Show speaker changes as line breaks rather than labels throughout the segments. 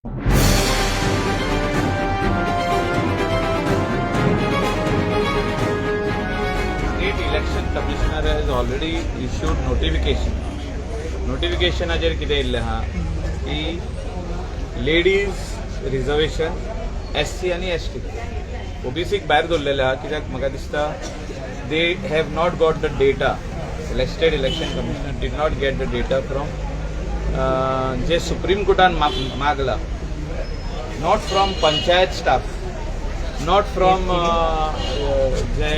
State Election Commissioner has already issued notification. नोटिफिकेशनाचेर कितें येयल्लें आहा की लेडीज रिजर्वेशन एस सी आनी एस टी, ओबीसीक भायर दवरलेलें आहा, कित्याक म्हाका दिसता they have not got the data. State Election Commissioner did not get the data from J supreme कोर्टान मागला, not from panchayat staff, not from जे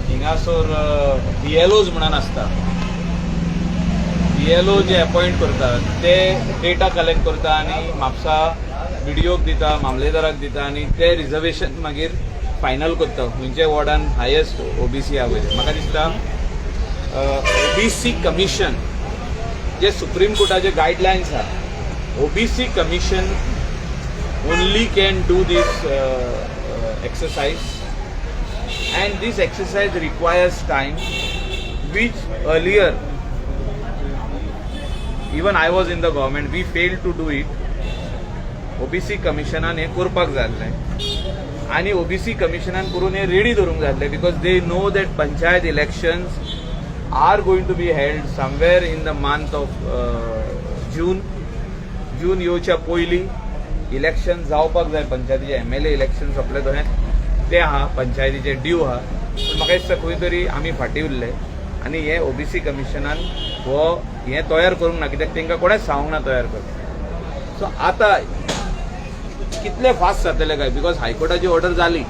हिंगासर बीएलओज म्हणून आसता, बीएलओ जे अपॉइंट करता ते डेटा कलेक्ट करता आनी म्हापसा बीडीओक दिता, मामलेदाराक दिता आनी ते रिजर्वेशन मागीर फायनल करता, खंयच्या वॉर्डान हायेस्ट ओबीसी आहा पळय. म्हाका दिसता ओबीसी कमिशन जे सुप्रीम कोर्टाचे गायडलायन्स आहा, OBC Commission only can do this exercise, and this exercise requires time, which earlier, even I was in the government, we failed to do it. OBC कमिशनान हें करपाक जाय आसलें आनी ओबीसी कमिशनान करून हें ready दवरूंक जाय आसलें, because they know that panchayat elections are going to be held somewhere in the month of June. जून येवच्या पयलीं इलेक्शन जावपाक जाय पंचायतीचे. एमएलए इलेक्शन सोंपले तशें ते आहा, पंचायतीचे ड्यू आहा. पूण म्हाका दिसता खंय तरी आमी फाटीं उरले आनी हे ओबीसी कमिशनान हो हें तयार करूंक ना, कित्याक तांकां कोणेंच सांगूंक ना तयार कर. सो आतां कितले फास्ट जातले काय, because हायकोर्टाची ऑर्डर जाली.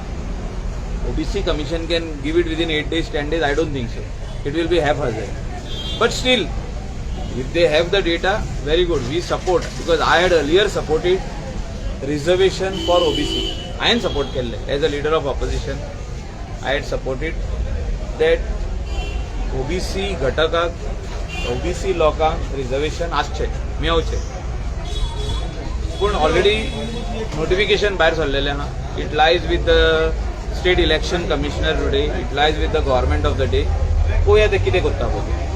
OBC Commission can give it within 8 days, 10 days? I don't think so. It will be haphazard. But still, if they have the data, very good. We support, because I had earlier supported reservation for OBC. हांवें support केल्ले as a leader of opposition. I had supported that OBC घटकाक, OBC लोकांक reservation आसचें, मेवचें. पूण already notification भायर सरलेलें आहा. It lies with the State Election Commissioner today. It lies with the government of the day. पळोवया ते कितें करता पळय,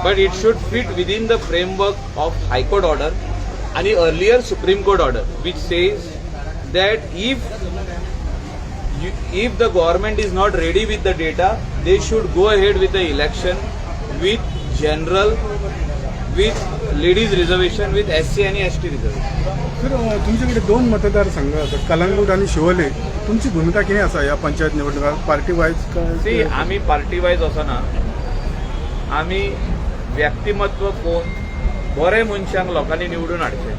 but it should fit within the framework of High Court order आणि earlier Supreme Court order, which says that if the government is not ready with the data, they should go ahead with the election with general, with ladies reservation, with SC आणि ST reservation.
Sir, तुमच्याकडे दोन मतदारसंघ आसात, कलंगूट आणि शिवोले. तुमची भूमिका कितें आसा ह्या पंचायत निवडणुकात, पार्टी वायज?
सी, आमी पार्टी वायज वचना. आमी व्यक्तिमत्व पळोवन बरे मनशांक लोकांनी निवडून हाडचे,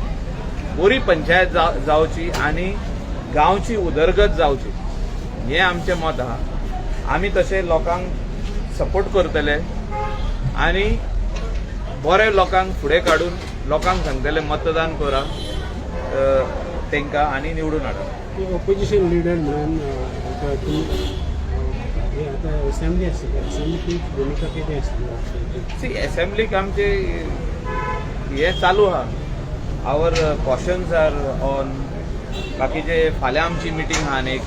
बरी पंचायत जावची आनी गांवची उदरगत जावची, हें आमचें मत आहा. आमी तशें लोकांक सपोर्ट करतले आनी बरे लोकांक फुडें काडून लोकांक सांगतले, मतदान करा तांकां आनी निवडून हाडा.
ऑपोजिशन लिडर म्हणून आता तुमी हे आता असेंब्ली आसतली, असेंब्ली भुमिका कितें आसतली?
सी, असेंब्लीक आमचे हे चालू आहा. Our cautions are on. बाकीचे फाल्यां आमची मिटींग आहा आनी एक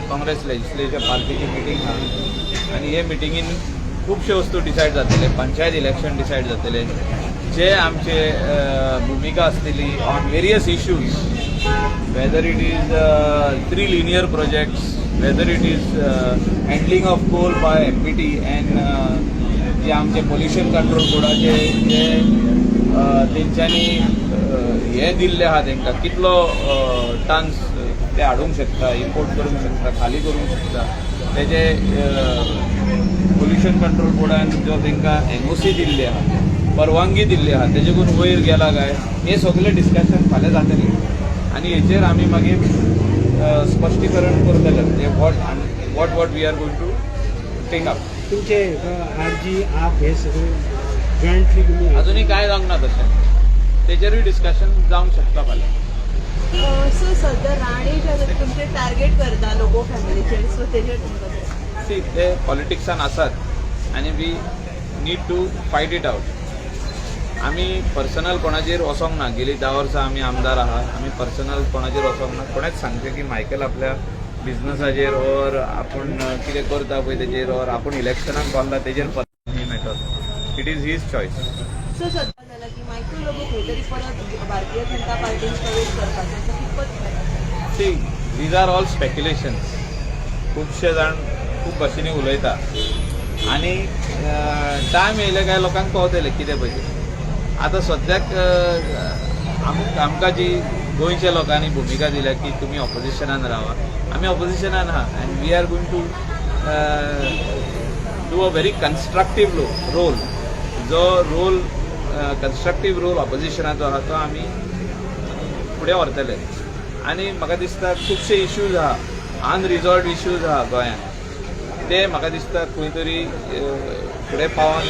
काँग्रेस लेजिस्लेचर पार्टीची मिटींग आहा आनी हे मिटिंगेन खुबशे वस्तू डिसायड जातले. पंचायत इलेक्शन डिसायड जातले, जे आमचे भुमिका आसतली on various issues, whether it is three linear projects, whether it is handling of coal by MPT and जे आमचे पोल्युशन कंट्रोल बोर्डाचे जे तेंच्यांनी हे दिल्ले आहा, तेंकां कितलो टन्स ते हाडूंक शकता, इम्पोर्ट करूंक शकता, खाली करूंक शकता, तेजे पोल्युशन कंट्रोल बोर्डान जो तेंकां एनओसी दिल्ली आहा, परवानगी दिल्ली आहा, तेजेकून वयर गेला काय, हे सगळे डिस्कशन फाल्यां जातलें आनी हेचेर आमी मागीर स्पश्टीकरण करतले, म्हणजे what we are going to take up.
तुमचे आर जी, आप हे सगळे जॉयंटली तुमी
अजुनूय कांय जावंक ना तशें. तेचेरूय डिस्कशन जावंक शकता फाल्यां.
सो सध्या राणे जे आसा ते तुमचे टार्गेट करता लोबो फॅमिलीचेर, सो तेजेर तुमकां कितें?
सी, ते पॉलिटिक्सान आसात आनी we need to fight it out. आमी पर्सनल कोणाचेर वचोंक ना. गेली 10 वर्सां आमी आमदार आहा, आमी पर्सनल कोणाचेर वचोंक ना. कोणेच सांगचें की मायकल आपल्या बिझनसाचेर ओर आपूण कितें करता पळय तेजेर ओर आपूण इलेक्शनाक बसला तेजेर matter. It is his choice.
So सध्या जाला की मायकल मायकल लोबो खंय तरी परत भारतीय जनता पार्टीन प्रवेश करपाचो आसा, कितपत खरें आसा?
See, these are all speculations. खुबशे जाण खूब भाशेनी उलयता आनी टायम येयले काय लोकांक कळतलें कितें पळय तें. आतां सद्याक आमकां जी गोंयच्या लोकांनी भुमिका दिल्या की तुमी ऑपोजिशनान रावा, आमी ऑपोजिशनान आहा and we are going to do a very constructive role. जो रोल, कन्स्ट्रक्टीव रोल ऑपोजिशनाचो आहा, तो आमी फुडें व्हरतले. आनी म्हाका दिसता खुबशे इश्यूज आहा, अनरिजॉल्व इश्यूज आहा गोंयांत, ते म्हाका दिसता खंय तरी फुडें पावोन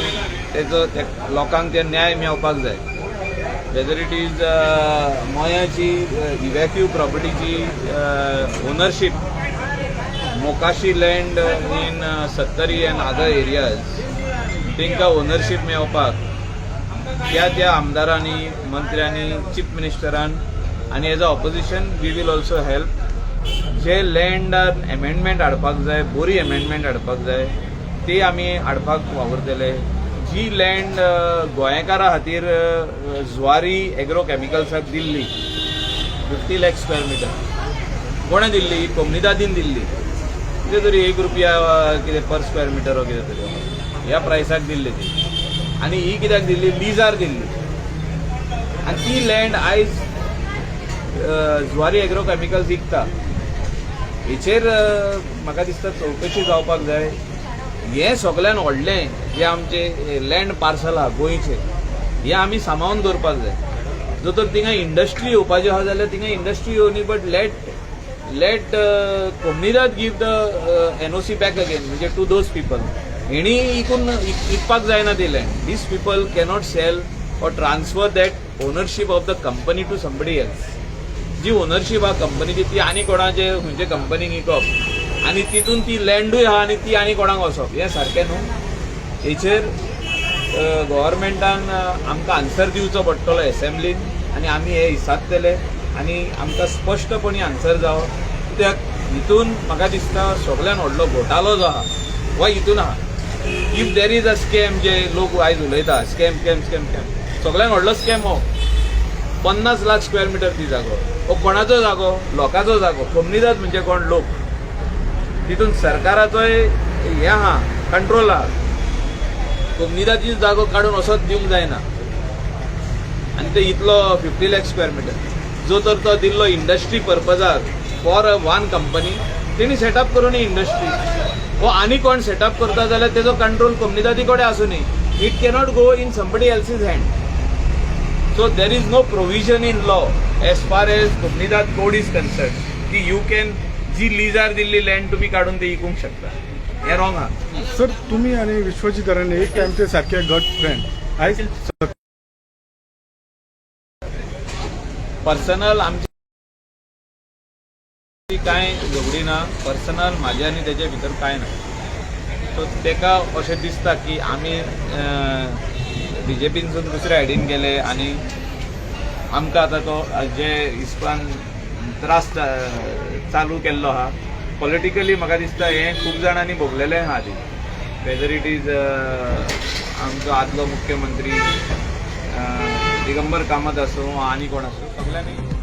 तेजो ते लोकांक ते न्याय मेळपाक जाय. वेदर it is मयाची इव्हॅक्यू प्रॉपर्टीची ownership, Mokashi land in Sattari and other areas, तांकां ओनरशीप मेळपाक त्या त्या आमदारांनी, मंत्र्यांनी, चीफ मिनिस्टरान आनी as a opposition we will also help. जे लँडार एमेंडमेंट हाडपाक जाय, बरी एमेंडमेंट हाडपाक जाय, ती आमी हाडपाक वावुरतले. जी लँड गोंयकारा खातीर जुवारी एग्रो केमिकल्साक दिल्ली, 50 लॅक स्क्वेअर मिटर, कोणें दिल्ली? कोमनिदादीन दिल्ली. कितें तरी 1 रुपया कितें पर स्क्वेअर मिटर कितें तरी ह्या प्रायसाक दिल्ली ती. आनी ही कित्याक दिल्ली? लिजार दिल्ली. आनी ती लँड आयज जुवारी एग्रो केमिकल्स विकता. हेचेर म्हाका दिसता चवकशी जावपाक जाय. हें सगळ्यान व्हडलें जें आमचें लँड पार्सल आहा गोंयचें, हें आमी सांबाळून दवरपाक जाय. जर तर थिंगा इंडस्ट्री येवपाची आहा जाल्यार थिंगा इंडस्ट्री येवनी, but let Comunidade give the NOC back again म्हणजे टू those people. हेणी इकून इकपाक जायना ती land. These people cannot sell or transfer that ownership of the company to somebody else. Ji ownership आहा कंपनीची, ती आनी कोणाचे खंयचे कंपनीक विकप आनी तितून ती लँडूय आहा आनी ती आनी कोणाक वचप, हें सारकें न्हू. हेचेर गव्हर्मेंटान आमकां आन्सर दिवचो पडटलो एसेंब्लीन आनी आमी हे इसारतले आनी आमकां स्पश्टपणी आन्सर जावो, कित्याक हितून म्हाका दिसता सगळ्यान व्हडलो घोटालो जो आहा हो हितून आहा. If there is a scam, जे लोक आयज उलयता, स्कॅम, स्कॅम, स्कॅम, स्कॅम, सगळ्यान व्हडलो स्कॅम हो. 50 लाख स्क्वेअर मिटर ती जागो, हो कोणाचो जागो? लोकांचो जागो. कोमनिदाद म्हणजे कोण? लोक. तितून सरकाराचोय हें आहा, कंट्रोल आहा. कोमनिदाची जागो काडून असोच दिवंक जायना. आनी ते इतलो 50 लॅक स्क्वेअर मिटर जो तर तो दिल्लो इंडस्ट्री पर्पजाक फॉर अ वन कंपनी, तेणी सेटअप करूं इंडस्ट्री. हो आनी कोण सेटअप करता जाल्यार तेजो कंट्रोल कोमनिदादी कडेन आसूं. It cannot go in somebody else's hand. So there is no provision in law as far as Comunidade Code is concerned की you can जी लिजार दिल्ली लँड तुम्ही काडून ते विकूंक शकता. हें रॉंग आहा.
सर, तुम्ही आणि विश्वजित राणे एक टायमचे सारखे घट फ्रेंड, आयज
पर्सनल आमची कांय झगडी ना. पर्सनल म्हाजे आनी तेजे भितर कांय ना. सो तेका अशें दिसता की आमी बीजेपीनसून दुसऱ्या सायडीन गेले आनी आमकां आतां तो जे हिसपान त्रास चालू केल्लो आहा पॉलिटिकली, म्हाका दिसता हें खूब जाणांनी भोगलेलें आहा आदी. वेदर it is आमचो आदलो मुख्यमंत्री दिगंबर कामत आसूं, आनी कोण आसूं, सगळ्यांनी.